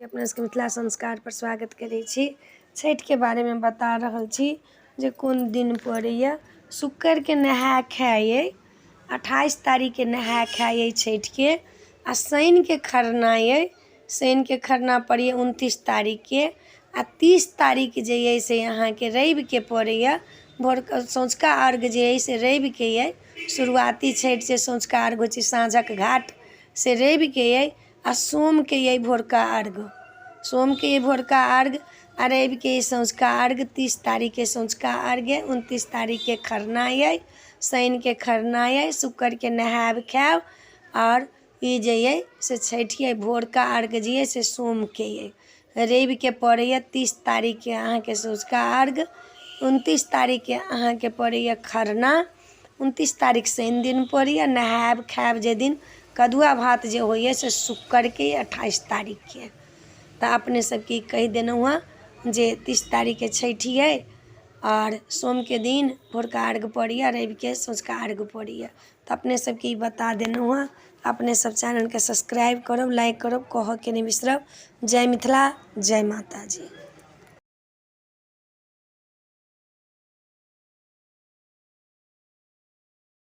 अपना सबके मिथिला संस्कारपर स्वागत करै छी। छैठके बारेमे बता रहल छी जे कोन दिन पड़ैए। शुक्रके नहाय खाय अइ, 28 तारीखके नहाय खाय अइ छैठके, आ शनिके खरना अइ। शनिके खरना पड़ैए 29 तारीखके, आ 30 तारीख जे अइ से अहाँके रविके पड़ैए। भोरके सँझुका अर्घ जे अइ से रविके अइ। शुरुआती छैठ जे सँझुका अर्घ होइ छै, साँझक घाट, से रविके अइ। आ सोमके अइ भोरका अर्घ, सोमके अइ भोरका अर्घ आ रविके अइ सँझुका अर्घ। 30 तारीखके सँझुका अर्घ अइ, 29 तारीखके खरना अइ, शनिके खरना अइ, शुक्रके नहायब खायब। आओर ई जे अइ से छठि अइ, भोरका अर्घ जे अइ से सोमके अइ, रविके पड़ैए। 30 तारीखके अहाँके सँझुका अर्घ, 29 तारीखके अहाँके पड़ैए खरना। 29 तारीख शनि दिन पड़ैए। नहायब खायब जाहि दिन कदुआ भात जे होइए से शुक्रके, 28 तारीखके। तऽ अपने सबके ई कहि देलहुँ हँ जे 30 तारीखके छठि अइ आओर सोमके दिन भोरका अर्घ पड़ैए, रविके सँझुका अर्घ पड़ैए। तऽ अपने सबके ई बता देलहुँ हँ। अपने सब चैनलके सब्सक्राइब करब, लाइक करब, कहऽके नहि बिसरब। जय मिथिला, जय माताजी।